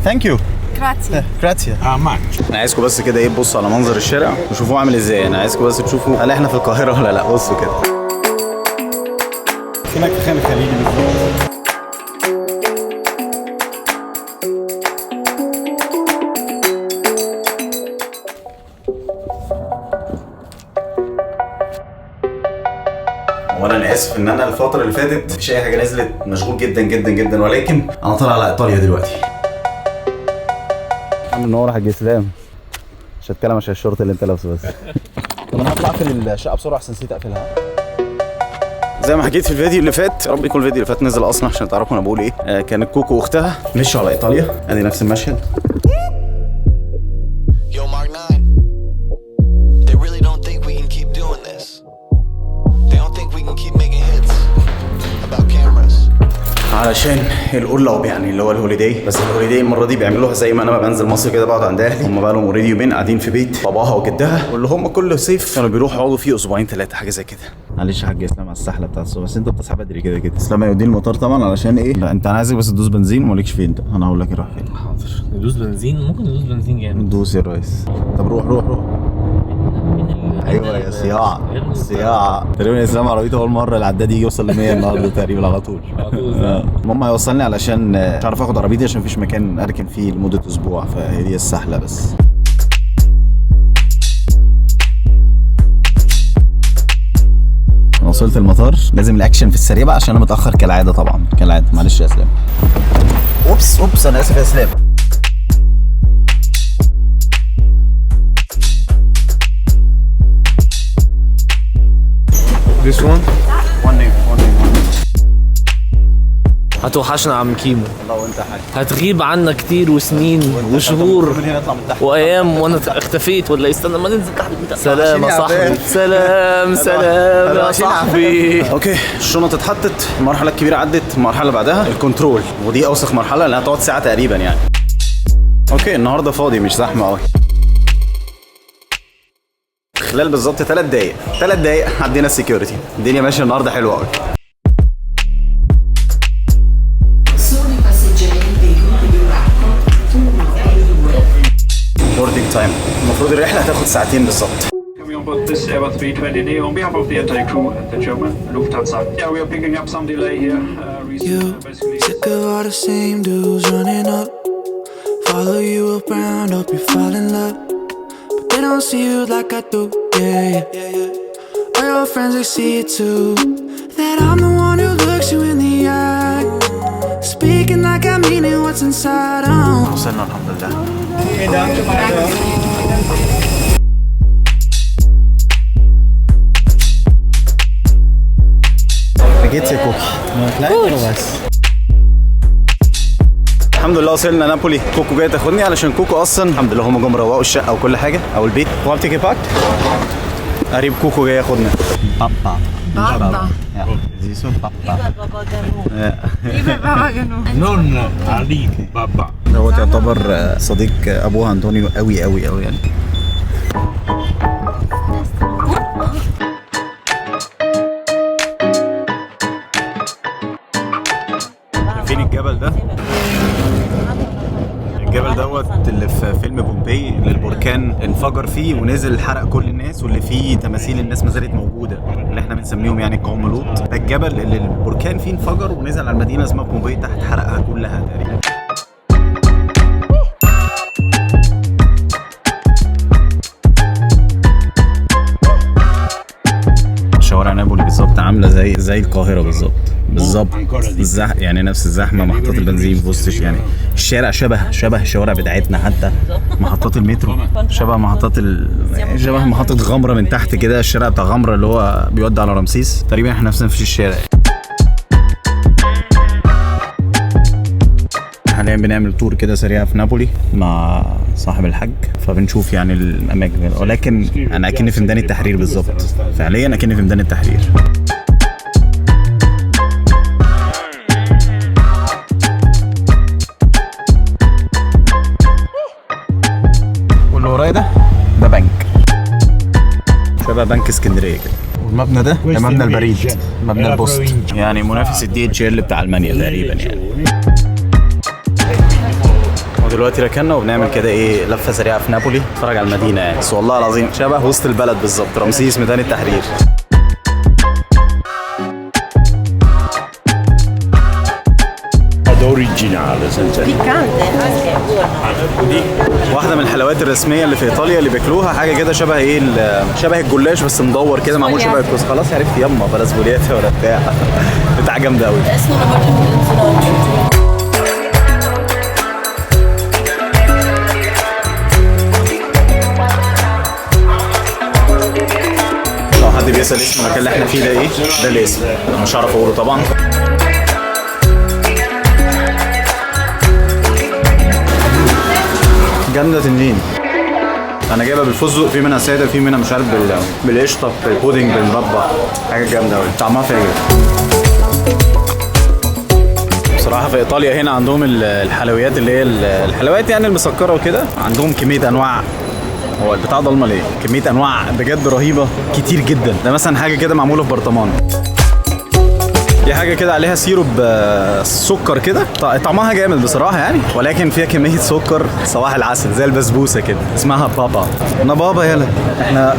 Thank you. Grazie. Grazie. انا عايزكم بس كده ايه، تبصوا على منظر الشارع وشوفوه عامل ازاي. انا عايزكم بس تشوفوا هل احنا في القاهرة ولا لا. بصوا كده، هناك في خان الخليلي بالظبط. وانا اسف ان انا الفترة اللي فاتت مفيش اي حاجة نزلت، مشغول جدا جدا جدا، ولكن انا طالع على ايطاليا دلوقتي. عامل نور يا حاج اسلام، مش هتكلم عشان الشورت اللي انت لابسه بس. طب انا هطلع اقفل الشقة بسرعة عشان نسيت اقفلها. زي ما حكيت في الفيديو اللي فات، يا رب يكون الفيديو اللي فات نزل اصلا عشان تعرفوا انا بقول ايه. كانت كوكو واختها مشوا على ايطاليا، ادي نفس المشهد. Yo, Mark 9. They really don't think we can keep doing this. They don't think we can keep making hits about cameras. علشان ال Urlaub يعني اللي هو ال holiday، بس ال holiday المرة دي بيعملوها زي ما انا ما بنزل مصر كده بقعد عند اهلي. هم بقى لهم already يومين قاعدين في بيت باباها وجدها، واللي هم كل صيف كانوا بيروحوا يقعدوا فيه اسبوعين ثلاثة حاجة زي كده. معلش يا حاج اسلام على السحله بتاعت الصبح، بس انت بتصحى بدري كده كده. اسلام هيوديني المطار طبعا علشان ايه؟ لا انت، انا عايزك بس تدوس بنزين ومالكش فيه انت، انا هقول لك رايح فين. حاضر، ندوس بنزين، ممكن ندوس بنزين جامد. دوس يا ريس. طب روح روح روح. ايوه يا صياعه صياعه. تقريبا اسلام عربيته اول مرة العداد يجي يوصل ل 100 النهارده تقريبا على طول. على طول. المهم هيوصلني علشان مش عارف اخد عربيتي عشان مفيش مكان اركن فيه لمدة اسبوع، فهي دي السحله بس. انا وصلت المطار، لازم الاكشن في السريع بقى عشان انا متاخر كالعادة، طبعا كالعادة. معلش يا اسلام. oops oops، انا اسف يا اسلام. This one. One name, one name, one name. هتوحشنا يا عم كيمو. الله وانت حاج. هتغيب عنا كتير وسنين وشهور من هنا اطلع من تحت. وايام، وانا اختفيت ولا إيه؟ استنى ما ننزل تحت. سلام يا وحشيني يا صاحبي. عباد. سلام سلام يا صاحبي. okay، الشنط اتحطت، المرحلة الكبيرة عدت، المرحلة اللي بعدها ال control، ودي اوسخ مرحلة لانها هتقعد ساعة تقريبا يعني. okay، النهارده فاضي مش زحمة قوي. خلال بالظبط 3 دقايق، 3 دقايق عدينا ال security. الدنيا ماشية النهارده حلوة قوي. Sono i passeggeri dei gruppi di Urraco 1 e 2. boarding time، المفروض الرحلة هتاخد ساعتين بالظبط. Coming on board this Airbus 320 neo on behalf of the entire crew at the German Lufthansa. Yeah, we are picking up some delay here. Reason, You basically. sick of all the same dudes running up. Follow you around, hope you fall in love. But they don't see you like I do, yeah, yeah. All your friends, they see it too. That I'm the one who looks you in the eye. Speaking like I mean it, what's inside. Oh. وصلنا الحمد لله. جيت يا كوكي. الحمد لله وصلنا نابولي. كوكو جاي تاخدني علشان كوكو اصلا الحمد لله هم جم روقوا الشقة وكل حاجة او البيت. وقت gepackt قريب كوكو جاي ياخدنا. بابا. بابا. بابا. Nonna Ali Baba. دوت يعتبر صديق ابوها انطونيو قوي قوي قوي يعني. فين الجبل ده؟ الجبل دوت اللي في فيلم بومبي اللي البركان انفجر فيه ونزل حرق كل الناس، واللي فيه تماثيل الناس ما زالت موجودة اللي احنا بنسميهم يعني قوم لوط. ده الجبل اللي البركان فيه انفجر ونزل على المدينة اسمها بومبي تحت، حرقها كلها تقريبا. شوارع نابولي بالظبط عامله زي القاهرة بالظبط بالظبط. يعني نفس الزحمة، محطات البنزين في وسط يعني الشارع شبه الشوارع بتاعتنا، حتى محطات المترو شبه محطات شبه محطة غمره من تحت كده، الشارع بتاع غمره اللي هو بيودي على رمسيس تقريبا، احنا نفس الشارع. حاليا بنعمل tour كده سريعة في نابولي مع صاحب الحاج، فبنشوف يعني الاماكن، ولكن انا اكني في ميدان التحرير بالظبط، فعليا اكني في ميدان التحرير. واللي ورايا ده بنك شبه بنك اسكندرية كده، والمبنى ده مبنى البريد، مبنى ال Post، يعني منافس ال DHL بتاع المانيا تقريبا يعني. ودلوقتي ركننا وبنعمل كده ايه لفه سريعة في نابولي، نتفرج على المدينة يعني. بس والله العظيم شبه وسط البلد بالظبط، رمسيس ميدان التحرير. Originale senza Piccante, anche buono. ودي واحدة من الحلويات الرسمية اللي في ايطاليا اللي بياكلوها، حاجة كده شبه ايه شبه الجلاش بس مدور كده، معمول شبه الكوس. خلاص عرفت يما، بلا سبولياتا ولا بتاع. بتاع جامدة قوي. Adesso non voglio più. لو حد بيسال اسم المكان اللي احنا فيه ده ايه، ده الاسم انا مش هعرف اقوله طبعا. جامدة تنين. انا جايبها بالفستق، في منها ساده، في منها مش عارف بالقشطه، بالبودنج، بالمربى، حاجة جامدة قوي، طعمها فاجر بصراحة. في ايطاليا هنا عندهم الحلويات اللي هي الحلويات يعني المسكره وكده، عندهم كمية انواع. هو البتاع ضلمة ليه؟ كمية انواع بجد رهيبة كتير جدا. ده مثلا حاجة كده معمولة في برطمان، دي حاجة كده عليها syrup سكر كده، طعمها جامد بصراحة يعني، ولكن فيها كمية سكر صباح العسل زي البسبوسه كده، اسمها بابا. انا بابا يلا. احنا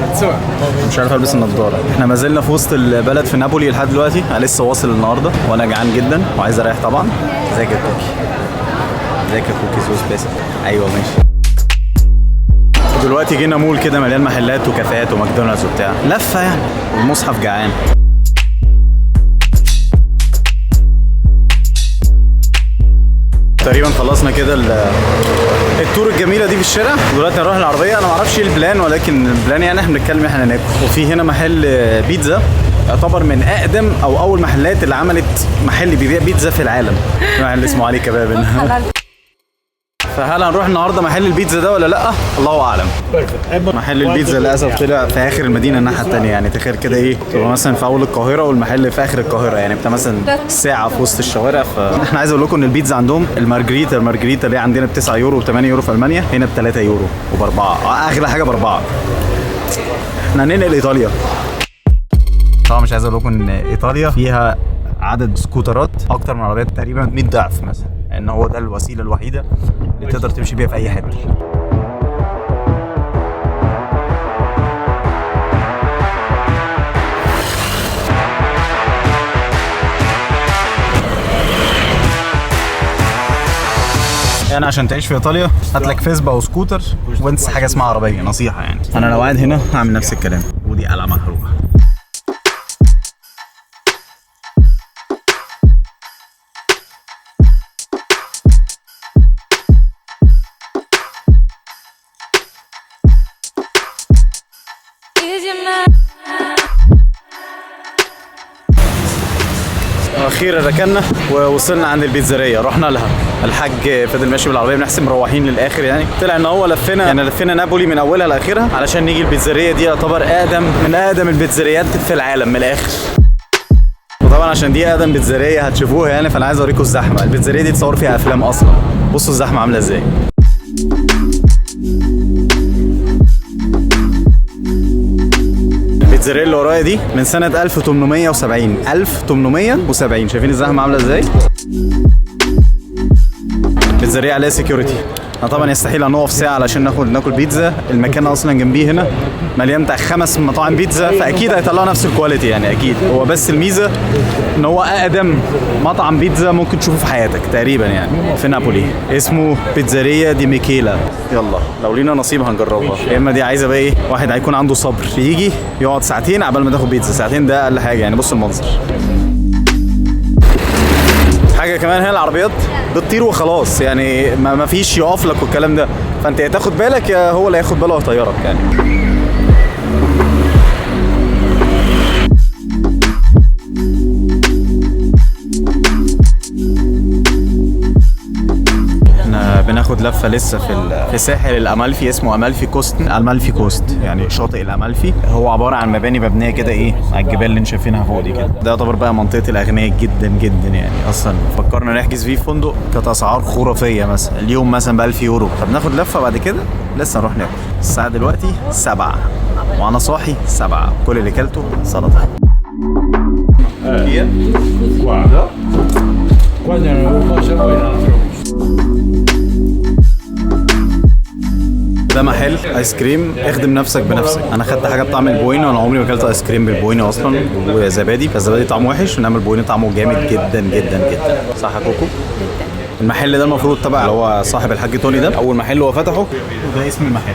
مش عارف البس النضارة. احنا ما زلنا في وسط البلد في نابولي لحد دلوقتي، انا لسه واصل النهارده وانا جعان جدا وعايز اريح طبعا. ازيك يا كوكي؟ ازيك يا كوكي زوز باسل؟ ايوه ماشي. دلوقتي جينا مول كده مليان محلات وكافيهات وماكدونالدز وبتاع، لفه يعني، والمصحف جعان. تقريبا خلصنا كده ال tour الجميلة دي في الشارع. دلوقتي هنروح العربية. انا ما اعرفش ايه ال plan، ولكن ال plan يعني احنا بنتكلم احنا ناكل. وفي هنا محل بيتزا يعتبر من اقدم او اول محلات اللي عملت محل بيبيع بيتزا في العالم، محل اسمه علي كباب. فهل هنروح النهارده محل البيتزا ده ولا لا؟ الله اعلم. محل البيتزا للاسف طلع في اخر المدينة الناحية الثانية، يعني تخيل كده ايه، تبقى مثلا في اول القاهرة والمحل في اخر القاهرة، يعني بتاع مثلا ساعة في وسط الشوارع. فاحنا عايز اقول لكم ان البيتزا عندهم المارجريتا، المارجريتا اللي عندنا ب 9 يورو و 8 يورو في المانيا، هنا ب 3 يورو وب4، اغلى حاجة ب4. احنا هننقل ايطاليا. طبعا مش عايز اقول لكم ان ايطاليا فيها عدد سكوترات اكتر من العربيات تقريبا 100 ضعف مثلا، ان هو ده الوسيلة الوحيدة اللي تقدر تمشي بيها في اي حتة. يعني عشان تعيش في ايطاليا هات لك فيسبا او سكوتر وانسى حاجة اسمها عربية، نصيحة يعني. انا لو قاعد هنا هعمل نفس الكلام، ودي قلعه محروقة. اخيرا ركننا ووصلنا عند البيتزاريه، رحنا لها. الحاج فضل ماشي بالعربية، بنحسب مروحين للاخر يعني، طلع ان هو لفينا يعني لفينا نابولي من اولها لاخرها علشان نيجي البيتزاريه دي. يعتبر اقدم من اقدم البيتزاريات في العالم من الاخر. وطبعا عشان دي اقدم بيتزاريه هتشوفوها يعني، فانا عايز اوريكم الزحمة. البيتزاريه دي تصور فيها افلام اصلا، بصوا الزحمة عامله ازاي. البيتزاريه اللي ورايا دي من سنة 1870، 1870، شايفين الزحمة عاملة ازاي؟ البيتزاريه عليها security. انا طبعا يستحيل هنقف ساعة علشان ناكل بيتزا، المكان اصلا جنبيه هنا مليان بتاع 5 مطاعم بيتزا، فاكيد هيطلعوا نفس ال quality يعني اكيد. هو بس الميزة ان هو اقدم مطعم بيتزا ممكن تشوفه في حياتك تقريبا يعني في نابولي، اسمه بيتزاريا دي ميكيلا. يلا لو لينا نصيب هنجربها، يا اما دي عايزه بقى ايه، واحد هيكون عنده صبر يجي يقعد ساعتين عبال ما تاخد بيتزا، ساعتين ده اقل حاجة يعني. بص المنظر. حاجة كمان هنا العربيات بتطير وخلاص يعني، ما فيش يقف لك والكلام ده، فانت يا تاخد بالك يا هو اللي هياخد باله ويطيرك يعني. احنا بناخد لفه لسه في ساحل الامالفي، اسمه امالفي coast، امالفي coast يعني شاطئ الامالفي. هو عبارة عن مباني مبنية كده ايه على الجبال اللي انتم شايفينها فوق دي كده. ده يعتبر بقى منطقة الاغنياء جدا جدا يعني. اصلا فكرنا نحجز فيه فندق كانت اسعار خرافية، مثلا اليوم مثلا ب 1000 يورو. فبناخد لفه بعد كده لسه نروح ناكل. الساعة دلوقتي 7 وانا صاحي 7، كل اللي كلته سلطة. Qua. Qua c'è una cosa, poi un altro. ده محل ايس كريم اخدم نفسك بنفسك. انا خدت حاجة بطعم البوينو، انا عمري ما اكلت ايس كريم بالبوينو اصلا وزبادي، فالزبادي طعمه وحش، انما البوينو طعمه جامد جدا جدا جدا. صح يا كوكو؟ المحل ده المفروض تبع اللي هو صاحب الحاج توني، ده اول محل هو فتحه، وده اسم المحل.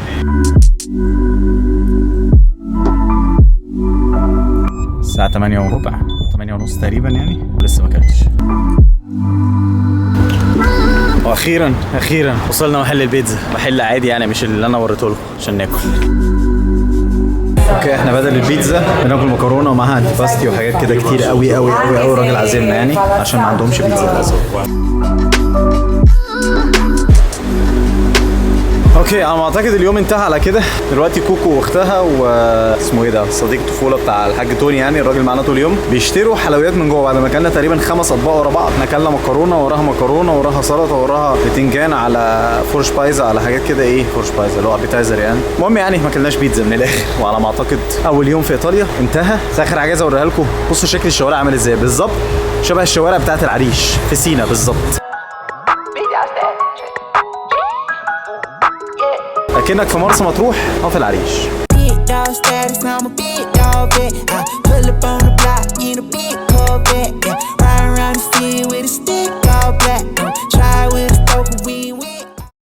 الساعة 8:15، 8:30 تقريبا يعني، ولسه ما اكلتش. واخيرا اخيرا وصلنا محل البيتزا، محل عادي يعني مش اللي انا وريته لكم عشان ناكل. okay احنا بدل البيتزا بناكل مكرونه ومعاها antipasti وحاجات كده كتير قوي قوي قوي قوي. الراجل عازمنا يعني عشان ما عندهمش بيتزا للاسف. okay انا اعتقد اليوم انتهى على كده. دلوقتي كوكو واختها واسمه ايه ده صديق طفولة بتاع الحاج توني يعني الراجل معانا طول اليوم، بيشتروا حلويات من جوه بعد ما اكلنا تقريبا 5 اطباق ورا بعض. احنا اكلنا مكرونه وراها مكرونه وراها سلطة وراها بتنجان على Vorspeise على حاجات كده، ايه Vorspeise اللي هو appetizer يعني. المهم يعني ما اكلناش بيتزا من الاخر. وعلى ما اعتقد اول يوم في ايطاليا انتهى. بس اخر حاجة عايز اوريها لكم، بصوا شكل الشوارع عامل ازاي بالظبط، شبه الشوارع بتاعت العريش في سينا بالظبط، اكنك في مرسى مطروح او في العريش. Big dog status, I'm a big dog vet. I pull up